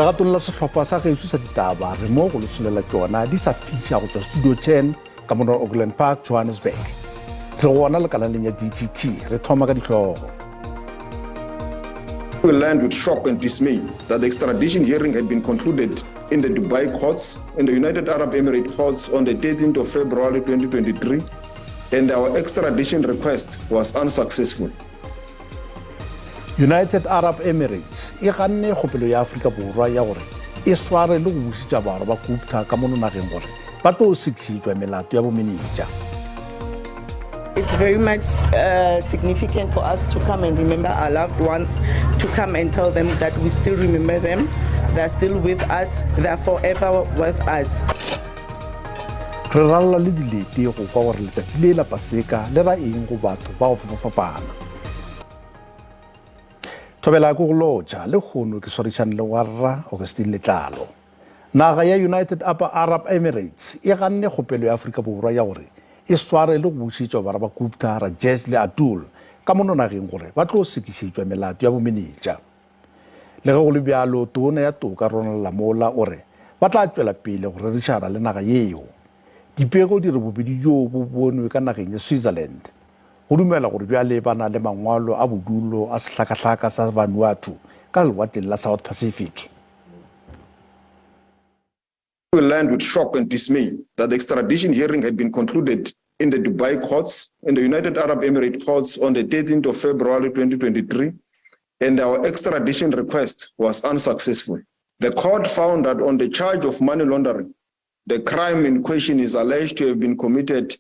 Legatong la sehlopha sa gešo sa ditaba re mo go le solela tšona di sa fiša go tšwa Studio 10 ka mono Auckland Park, Johannesburg. Re gona lekanaleng ya DTT, re thoma ka dihlogo. We learned with shock and dismay that the extradition hearing had been concluded in the Dubai courts, in the United Arab Emirates courts on the 13th of February 2023, and our extradition request was unsuccessful. United Arab Emirates e ganne kgopelo ya Afrika Borwa ya gore e sware le go bušetša barwa ba Gupta ka mono nageng gore ba tlo sekišetšwa melato ya bomenetša. It's very much uh, significant for us to come and remember our loved ones, to come and tell them that we still remember them, they're still with us, they're forever with us. Re ralla le dilete go kwa gore letšatši le la Paseka le ra eng go batho ba go fapafapana. Thobela ko go lotšha lehono ke swarišane le warra Augustine Letlalo. Naga ya United Upper Arab Emirates e ganne kgopelo ya Afrika Borwa ya gore e sware le go bušetšwa bara ba Gupta, Rajesh le Atul ka mono nageng gore ba tlo sekišetšwa melato ya bomenetša. Le ge go le bjalo, Tona ya Toka Ronald Lamola o re ba tla tšwela pele go rerišana le naga yeo. Dipego di re bobedi bjoo bo bonwe ka nageng ya Switzerland. Go dumelwa gore bjale ba na le mangwalo a bodulo a sehlakahlaka sa Vanuatu ka lewatleng la South Pacific. We learned with shock and dismay that the extradition hearing had been concluded in the Dubai courts, in the United Arab Emirates courts on the 13th of February 2023, and our extradition request was unsuccessful. The court found that on the charge of money laundering, the crime in question is alleged to have been committed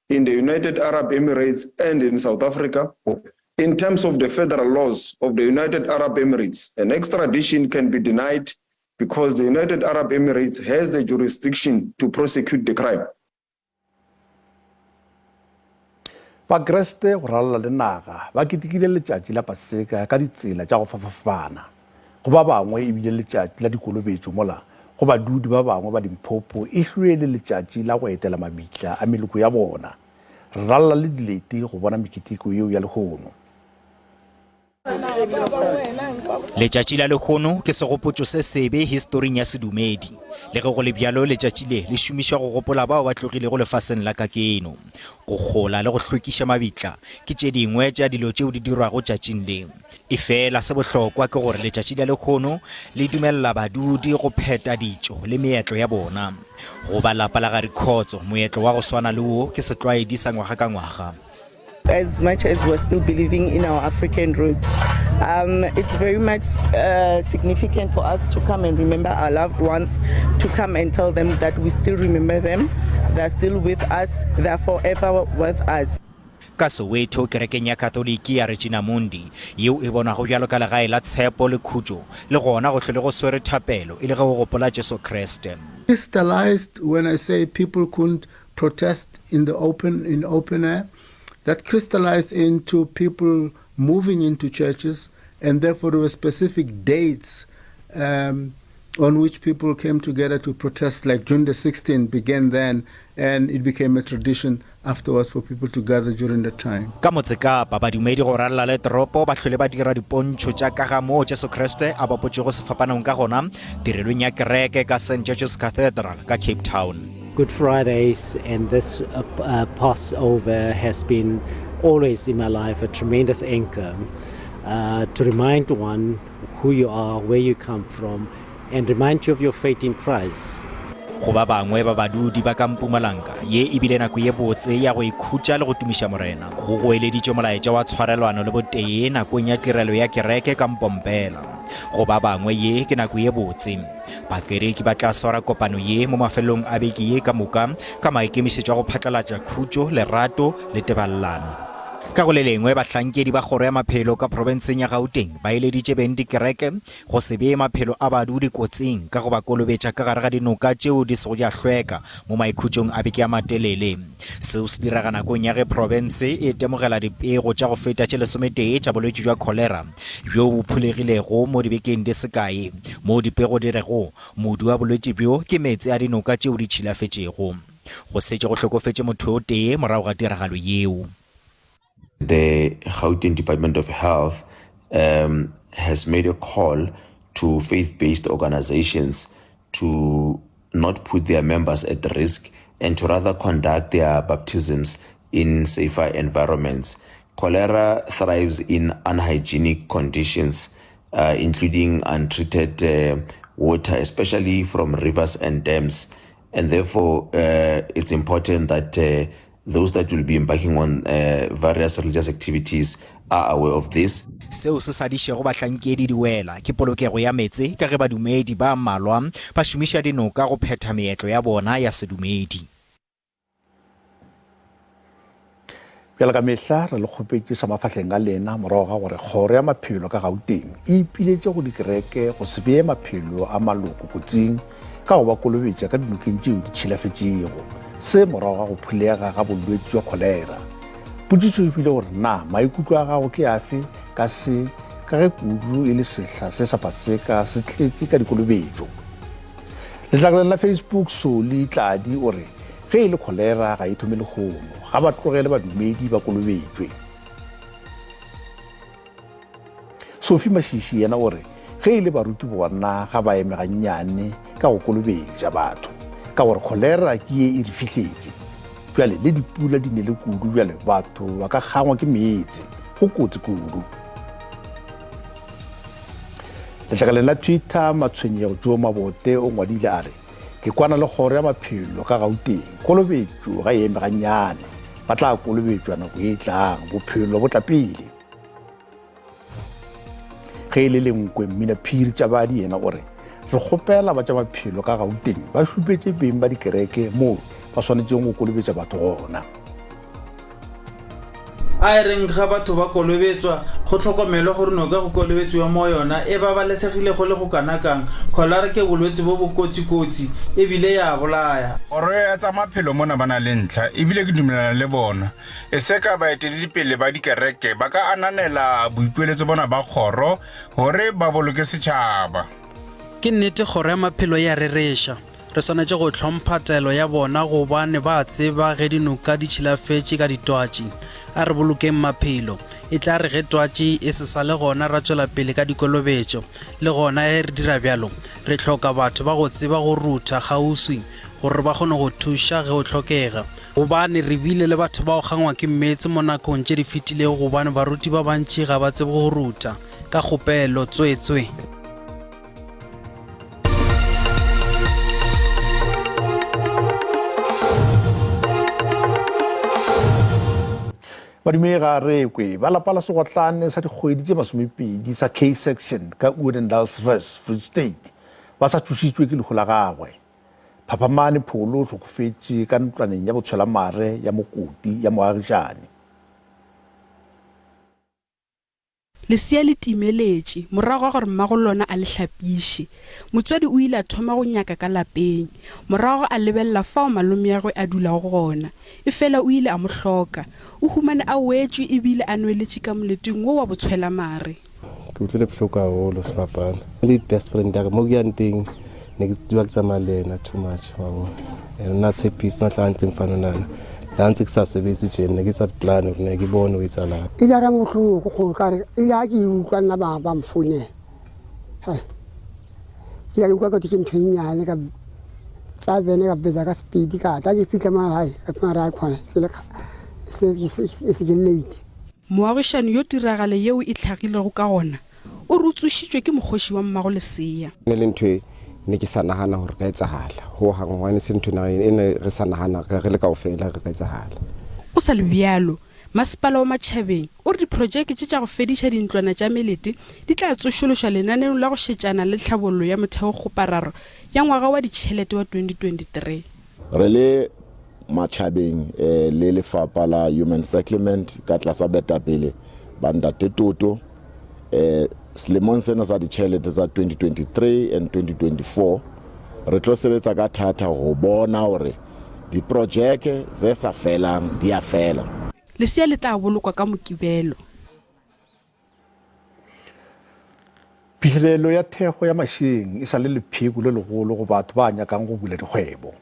in the United Arab Emirates and in South Africa. In terms of the federal laws of the United Arab Emirates, an extradition can be denied because the United Arab Emirates has the jurisdiction to prosecute the crime. Bakriste go ralala le naga ba ketekile letšatši la Paseka ka ditsela tša go fapafapana. Go ba bangwe e bile letšatši la dikolobetšo mola go badudi ba bangwe ba Limpopo e hlwe le letšatši la go etela mabitla a meloko ya bona. Re ralala le dilete go bona meketeko yeo ya lehono. Letšatši la lehono ke segopotšo se sebe historing ya sedumedi. Le ge go le bjalo, letšatši le le šomišwa go gopola bao ba tlogilego lefaseng la kakeno. Go kgola le go hlwekiša mabitla ke tše dingwe tša dilo tšeo di dirwago tšatšing le. Efela se bohlokwa ke gore letšatši la lehono le dumelela badudi go pheta ditšo le meetlo ya bona. Go ba lapa la ga Rikhotso, moetlo wa go swana le wo ke setlwaedi sa ngwaga ka ngwaga. As much as we're still believing in our African roots, um, it's very much uh, significant for us to come and remember our loved ones, to come and tell them that we still remember them, they're still with us, they're forever with us. Ka Soweto, kerekeng ya Katoliki ya Regina Mundi, yeo e bonwago bjalo ka legae la tshepo le khutšo, le gona go hlwele go swere thapelo e le ge go gopola Jesu Kriste. Crystallized when I say people couldn't protest in the open in open air that crystallized into people moving into churches and therefore there were specific dates um, on which people came together to protest like June the 16th began then and it became a tradition afterwards for people to gather during that time. Ka Motsekapa, badumedi go ralala le toropo ba hlwele ba dira dipontšho tša ka ga moo Jesu Kriste a bapotšwego sefapanong ka gona tirelong ya kereke ka St George's Cathedral ka Cape Town. Good Fridays and this uh, uh, Passover has been always in my life a tremendous anchor uh, to remind one who you are, where you come from, and remind you of your faith in Christ. Go ba bangwe ba badudi ba ka Mpumalanga, ye e bile nako ye botse ya go ikhutša le go tumiša Morena. Go goeleditšwe molaetša wa tshwarelwano le botee nakong ya tirelo ya kereke ka Mpompela. Go ba bangwe ye ke nako ye botse. Bakereki ba tla swara kopano ye mo mafelelong a beke ye ka moka ka maikemišetšo a go phatlalatša khutšo, lerato le tebalelano. Ka go le lengwe, bahlankedi ba Kgoro ya Maphelo ka profenseng ya Gauteng ba eleditše beng dikereke go se bee maphelo a badudi kotsing ka go ba kolobetša ka gare ga dinoka tšeo di sego tša hlweka mo maikhutšong a beke a matelele. Seo se direga nakong ya ge profense e temogela dipego tša go feta tše lesometee tša bolwetši bja kholera bjo bo phulegilego mo dibekeng di se kae, moo dipego di rego modu wa bolwetši bjo ke meetse a dinoka tšeo di tšhilafetšego. Go šetše go hlokofetše motho o tee morago ga tiragalo yeo. The Gauteng Department of Health um, has made a call to faith-based organizations to not put their members at risk and to rather conduct their baptisms in safer environments. Cholera thrives in unhygienic conditions, uh, including untreated uh, water, especially from rivers and dams. And therefore, uh, it's important that uh, those that will be embarking on uh, various religious activities are aware of this. Seo se sa dišego bahlankedi diwela ke polokego ya meetse ka ge badumedi ba mmalwa ba šomiša dinoka go phetha meetlo ya bona ya sedumedi. Bjalo ka mehla re le kgopetše sa mafahleng a lena morago ga gore kgoro ya maphelo ka Gauteng e ipiletše go dikereke go se bee maphelo a maloko kotsing ka go ba kolobetša ka dinokeng tšeo di tšhilafetšego, se morago ga go phulega ga bolwetši jwa kholera. Potšišo e bile gore na maikutlo a gago ke afe ka se ka ge kudu e le sehla se sa Paseka se tletše ka dikolobetšo. Letlakaleng la Facebook, Soli Tladi o re ge e le kholera ga e thome lehono, ga ba tlogele badumedi ba kolobetšwe. Sophie Mashishi yena o re ge e le baruti bona ga ba eme gannyane ka go kolobetša batho ka gore kholera ke ye e re fihletše bjale le dipula di nele kudu bjale batho ba ka kgangwa ke meetse go kotsi kudu. Letlakaleng la Twitter Matshwenyego Joe Mabote o ngwadile a re ke kwana le kgoro ya maphelo ka Gauteng kolobetšo ga e eme gannyane ba tla kolobetšwa nako e tlang bophelo bo tla pele. Ge e le Lenkwe Mmina Phiri Tšabadi yena o re, Re kgopela ba tša maphelo ka Gauteng ba šupetše beng ba dikereke moo ba swanetšeng go kolobetša batho gona. A e reng ga batho ba kolobetswa, go tlhokomelwe gore noka go kolobetsiwa mo yona e babalesegile go le go kana kang. Kholera ke bolwetse bo bo kotsi-kotsi e bile ya bolaya. Kgoro ya tsa maphelo mona ba na le ntlha ebile ke dumelana le bona. E se ka baeteledipele ba dikereke ba ka ananela boipoeletso bona ba kgoro gore ba boloke setšhaba. Ke nnete kgoro ya maphelo e a rereša. Re swanetše go hlompha taelo ya bona gobane ba a tseba ge dinoka di tšhilafetše ka ditwatši. A re bolokeng maphelo. E tla re ge twatši e se sa le gona ra tšwela pele ka dikolobetšo. Le gona ge re dira bjalo, re hloka batho ba go tseba go rutha kgauswi gore ba kgone go thuša ge go hlokega. Gobane re bile le batho ba go kgangwa ke meetse mo nakong tše di fetilego gobane baruti ba bantši ga ba tsebe go ruta. Ka kgopelo, tswetswe. Badumedi ga re kwe ba lapa la segotlane sa dikgwedi tše masomepedi sa K-section ka Oudendalsrus, Free State ba sa tšošitšwe ke lehu la gagwe. Phaphamane Pholo o hlokofetše ka ntlwaneng ya botshwelamare ya Mokoti ya moagišani. Lesea le timeletše morago ga gore mmago lona a le hlapiše. Motswadi o ile a thoma go nyaka ka lapeng. Morago a lebelela fao malomeagwe a dulago gona. Efela o ile a mo hloka. O humane a wetšwe ebile a nweletše ka moleteng wo wa botshwelamare. Ke utlwile bohloko haholo sefapano. Le best friend ya ka mo ke yang teng ne ke dula ke tsamaya le ena too much wa bona. And o na tshepisa o tla ntle mfana nana. Le ha ntse ke sa sebetse tje ne ke sa plan hore ne ke bone ho etsahalang. E ile ya ba bohloko go ka re e ile ha ke e utlwa nna ba ba mfounela. Hai. Ke ya utlwa ka ke ntho e nyane ka tsa bene ka betsa ka speed ka tla ke fihla mo hae ka fumana re a khona se le se se ke late. Moagišani yo tiragalo yeo e hlagilego ka gona o re o tsošitšwe ke mokgoši wa mmago lesea. Ne le ntho e ne ke sa nagana gore ka etsagala ho hang gobane se ntho e ne re sa nagana re le kaofela re ka etsagala. Go sa le bjalo, masepala wa Matšhabeng o re diprojeke tše tša go fediša dintlwana tša melete di tla tsošološwa lenaneong la go šetšana le tlhabollo ya motheokgopararo ya ngwaga wa ditšhelete wa 2023. Re le Matšhabeng le lefapha la Human Settlement ka tlasa boetapele ba Ntate Toto selemong sena sa ditjhelete sa 2023 and 2024 re tlo sebetsa ka thata ho bona hore diprojeke tse sa felang di a fela. Lesea le tla bolokwa ka Mokibelo. Phihlelelo ya thekgo ya mašeleng e sa le lepheko le legolo go batho ba nyakang go bula dikgwebo.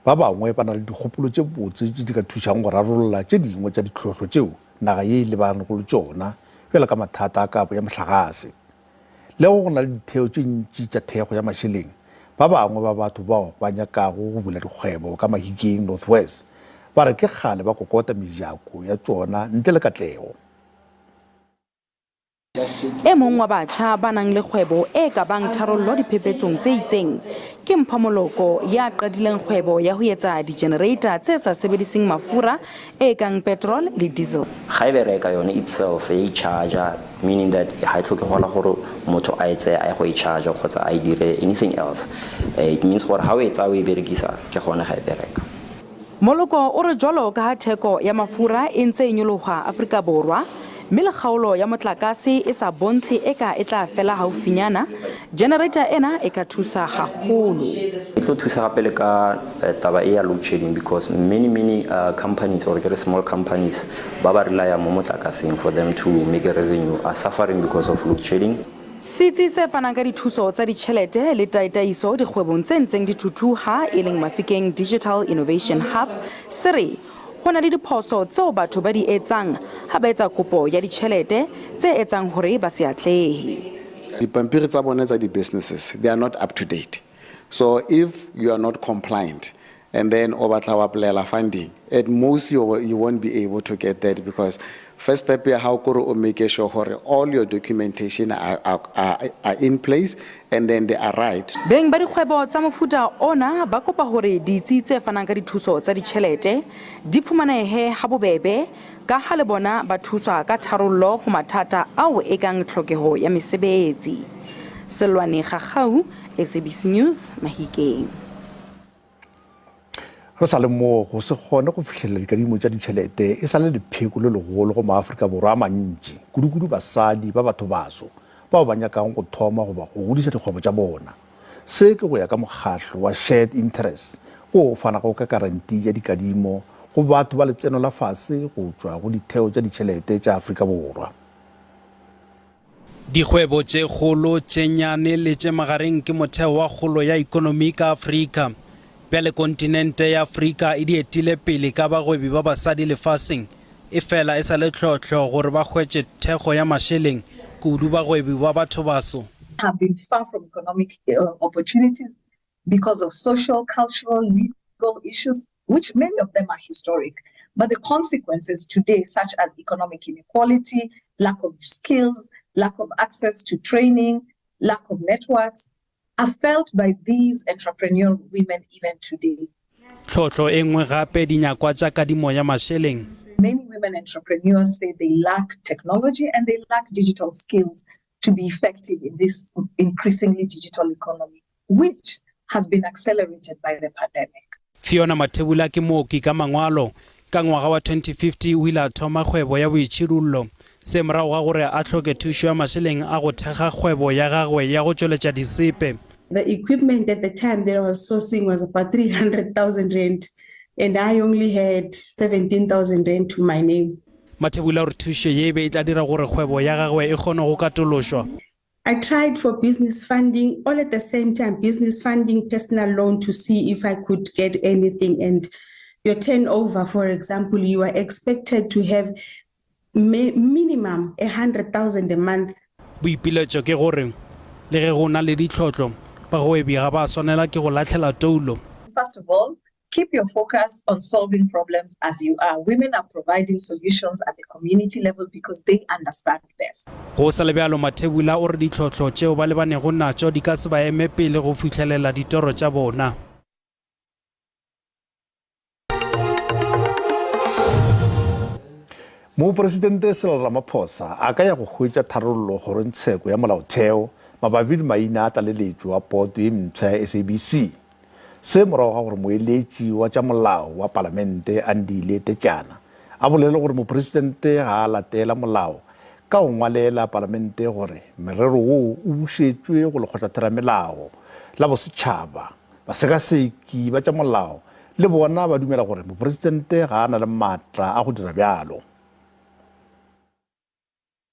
Ba bangwe ba na le dikgopolo tše botse tše di ka thušago go rarolla tše dingwe tša ditlhohlo tšeo naga ye e lebanego le tšona, bjalo ka mathata a kabo ya mohlagase. Le ge go na le ditheo tše ntši tša thekgo ya mašeleng, ba bangwe ba batho bao ba nyakago go bula dikgwebo ka Mahikeng North West ba re ke kgale ba kokota mejako ya tšona ntle le katlego. E mong wa batjha ba nang le kgwebo e ka bang tharollo diphepetsong tse itseng ke Mpho Moloko ya qadileng kgwebo ya ho etsa di-generator tse sa sebediseng mafura e kang petrol le diesel. Ga e bereka yone itself ya i-charger meaning that ga e tlhoke gola gore motho a e tseye a ye go e charger kgotsa a e dire anything else. It means gore ga o e tsaya o e berekisa ke gone ga e bereka. Moloko o re jwalo ka ha theko ya mafura e ntse e nyoloha Afrika Borwa mme le kgaolo ya motlakase e sa bontshe eka e tla fela haufinyana, generator ena e ka thusa haholo. E tlo thusa gape le ka taba e ya load shedding because many many companies or ke re small companies ba ba relaya mo motlakaseng for them to make a revenue are suffering because of load shedding. Setsi se fanang ka dithuso tsa ditjhelete le taitaiso dikgwebong tse ntseng di thuthuha e leng Mafikeng Digital Innovation Hub se re ho na le diphoso tseo batho ba di etsang ha ba etsa kopo ya ditjhelete tse etsang hore ba se atlehe. Dipampiri tsa bone tsa di-businesses, they are not up to date. So if you are not compliant and then o batla ho applyela funding, at most you, you won't be able to get that because first step ya hao kore o make sure hore all your documentation are, are, are, are in place and then they are right. Beng ba dikgwebo tsa mofuta ona ba kopa hore ditsi tse fanang ka dithuso tsa ditjhelete di fumanehe ha bobebe ka ha le bona ba thuswa ka tharollo ho mathata ao e kang tlhokeho ya mesebetsi. Sellwane Gagau, SABC News, Mahikeng. Re sa le moo, go se kgone go fihlelela dikadimo tša ditšhelete e sa le lepheko le legolo go maAfrika Borwa a mantši, kudukudu basadi ba bathobaso bao ba nyakago go thoma goba go godiša dikgwebo tša bona. Se ke go ya ka mokgahlo wa Shared Interest wo o fanago ka karanti ya dikadimo go batho ba letseno la fase go tšwa go ditheo tša ditšhelete tša Afrika Borwa. Dikgwebo tše kgolo, tše nnyane le tše magareng ke motheo wa kgolo ya ekonomi ka Afrika. Bjale kontinente ya Afrika e di etile pele ka bagwebi ba basadi lefaseng, efela e sa le tlhohlo gore ba hwetše thekgo ya mašeleng, kudu bagwebi ba bathobaso. Have been far from economic opportunities because of social, cultural, legal issues, which many of them are historic. But the consequences today, such as economic inequality, lack of skills, lack of access to training, lack of networks, are felt by these entrepreneurial women even today. Tlhohlo e nngwe gape dinyakwa tša kadimo ya mašeleng. Many women entrepreneurs say they lack technology and they lack digital skills to be effective in this increasingly digital economy, which has been accelerated by the pandemic. Fiona Mathebula ke mooki ka mangwalo. Ka ngwaga wa 2050 o ile a thoma kgwebo ya boitšhidullo. Se morago ga gore a hloke thušo ya mašeleng a go thekga kgwebo ya gagwe ya go tšweletša disepe. The equipment at the time that I was sourcing was about 300,000 rand and I only had 17,000 rand to my name. Mathebula o re thušo ye e be e tla dira gore kgwebo ya gagwe e kgone go katološwa. I tried for business funding all at the same time, business funding, personal loan to see if I could get anything. And your turnover, for example, you are expected to have minimum 100,000 a month. Boipiletšo ke gore le ge go na le ditlhotlo, bagwebi ga ba swanela ke go lahlela toulo. First of all, keep your focus on solving problems as you are. Women are providing solutions at the community level because they understand best. Go sa le bjalo, Mathebula o re ditlhohlo tšeo ba lebanego natšo di ka se ba eme pele go fihlelela ditoro tša bona. Mopresidente Cyril Ramaphosa a ka ya go hwetša tharollo kgorongtsheko ya molaotheo mabapi le maina a tlaleletšo a boto ye mpsha ya SABC. Se morago ga gore moeletši wa tša molao wa palamente Andile Tetjana a bolele gore mopresidente ga a latela molao ka go ngwalela palamente gore merero woo o bušetšwe go lekgotlatheramelao la bosetšhaba. Basekaseki ba tša molao le bona ba dumela gore mopresidente ga a na le maatla a go dira bjalo.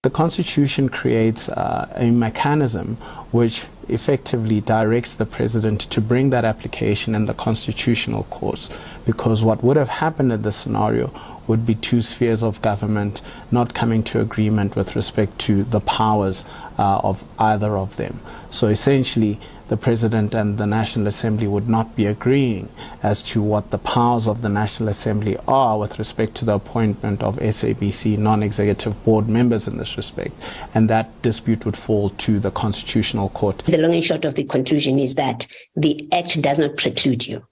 The Constitution creates uh, a mechanism which effectively directs the president to bring that application in the constitutional courts because what would have happened in this scenario would be two spheres of government not coming to agreement with respect to the powers uh, of either of them. So essentially, the President and the National Assembly would not be agreeing as to what the powers of the National Assembly are with respect to the appointment of SABC non executive board members in this respect. And that dispute would fall to the Constitutional Court. The long and short of the conclusion is that the Act does not preclude you.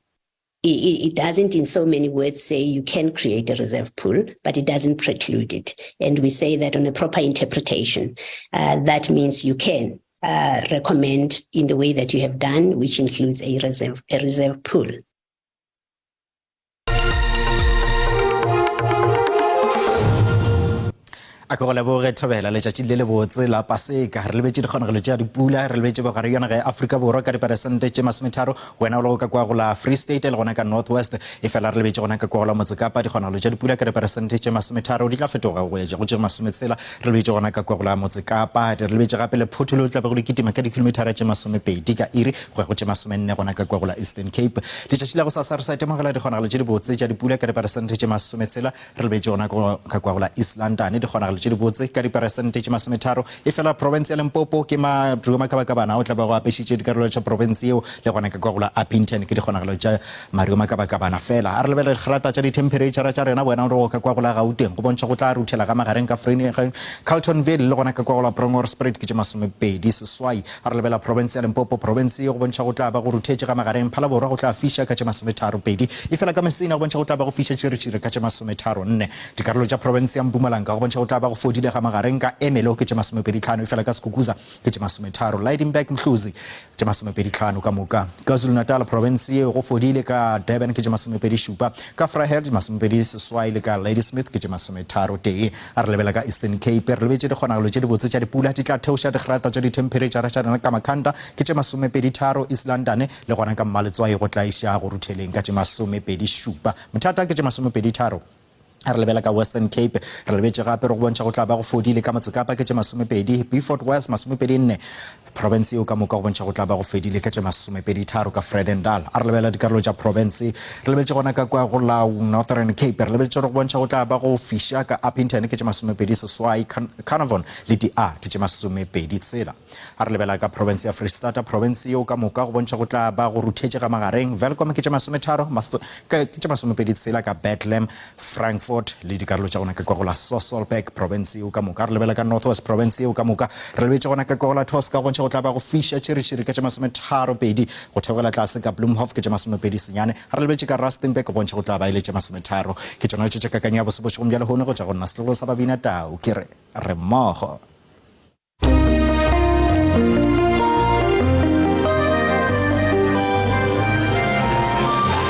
It, it doesn't, in so many words, say you can create a reserve pool, but it doesn't preclude it. And we say that on a proper interpretation, uh, that means you can uh, recommend in the way that you have done, which includes a reserve, a reserve pool. A ke go leboge Thobela, letšatši le lebotse la Paseka. Re lebetše dikgonagalo tša dipula, re lebetše bogare bja naga ya Afrika Borwa ka diperesente tše masometharo, wena o lego ka kwa go la Free State le gona ka North West, efela re lebetše gona ka kwa go la Motse Kapa dikgonagalo tša dipula ka diperesente tše masometharo di tla fetoga go ya go tše masometshela. Re lebetše gona ka kwa go la Motse Kapa, re lebetše gape lephotho leo le tla bego le kitima ka dikhilomithara tše masomepedi ka iri go ya go tše masomenne gona ka kwa go la Eastern Cape. Letšatši la gosasa re sa itemogela dikgonagalo tše dibotse tša dipula ka diperesente tše masometshela Re lebetše gona ka kwa go la East London, dikgonagalo tše dibotse ka diperesente tše masometharo, efela profense ya Limpopo ke maru a makabakabana ao tla bego a apešitše dikarolo tša profense yeo, le gona ka kwa go la Upington ke dikgonagalo tša maru a makabakabana fela. A re lebelele dikgrata tša dithemphereitšhara tša rena boena go ka kwa go la Gauteng go bontšha go tla ruthela ga magareng ka Vereeniging, Carltonville le gona ka kwa go la Bronkhorstspruit ke tše masomepedi seswai. A re lebela profense ya Limpopo, profense ye go bontšha go tla ba go ruthetše ga magareng Phalaborwa go tla fiša ka tše masometharopedi, efela ka Messina go bontšha go tla ba go fiša tširitširi ka tše masometharonne. Dikarolo tša profense ya Mpumalanga go bontšha go tla ba go fodile ga magareng ka Ermelo ke tše masomepeditlhano, efela ka Skukuza ke tše masometharo, Lydenburg Mhluzi tše masomepeditlhano ka moka. KwaZulu-Natal, profense ye go fodile ka Durban ke tše masomepedišupa, ka Vryheid masomepediseswai le ka Ladysmith ke tše masometharotee. A re lebela ka Eastern Cape, re lebetše dikgonagalo tše dibotse tša dipula di tla theoša digrata tša dithemphereitšhara tša rena ka Makhanda ke tše masomepeditharo, East London le gona ka Mmaletswai go tla iša go rutheleng ka tše masomepedišupa. Mothata ke tše masomepeditharo. A re lebela ka Western Cape, re lebetše gape re go bontšha go tla ba go fodile ka Motsekapa ke tše masomepedi, Beaufort West masomepedinne, Profense yeo ka moka go bontšha go tla ba go fedile ka tše masomepeditharo ka Vredendal. A re lebelela dikarolo tša profense, re lebeletše gona ka kwa go la Northern Cape, re lebeletše gore go bontšha go tla ba go fiša ka Upington ke tše masomepedi seswai, Carnarvon le De Aar ke tše masomepedi tshela. A re lebela ka profense ya Freistata, profense yeo ka moka go bontšha go tla ba go ruthetše ga magareng, Welkom ke tše masometharo, ke tše masomepedi tshela ka Bethlehem, Frankfort le dikarolo tša gona ka kwa go la Sasolburg, profense yeo ka moka. Re lebela ka North West, profense yeo ka moka. Re lebetše gona ka kwa go la Tosca, go bontšha go tla ba go fiša tšhiritšhiri ka tše masometharopedi, go theogela tlase ka Bloemhof ke tše masomepedi senyane. Re lebetše ka Rustenburg, go bontšha go tla ba e le tše masometharo. Ke tšona tšo tša kakanyo ya bose bošegong bja lehono go tšwa go nna setlogolo sa Babina Tau. Ke re, re mmogo.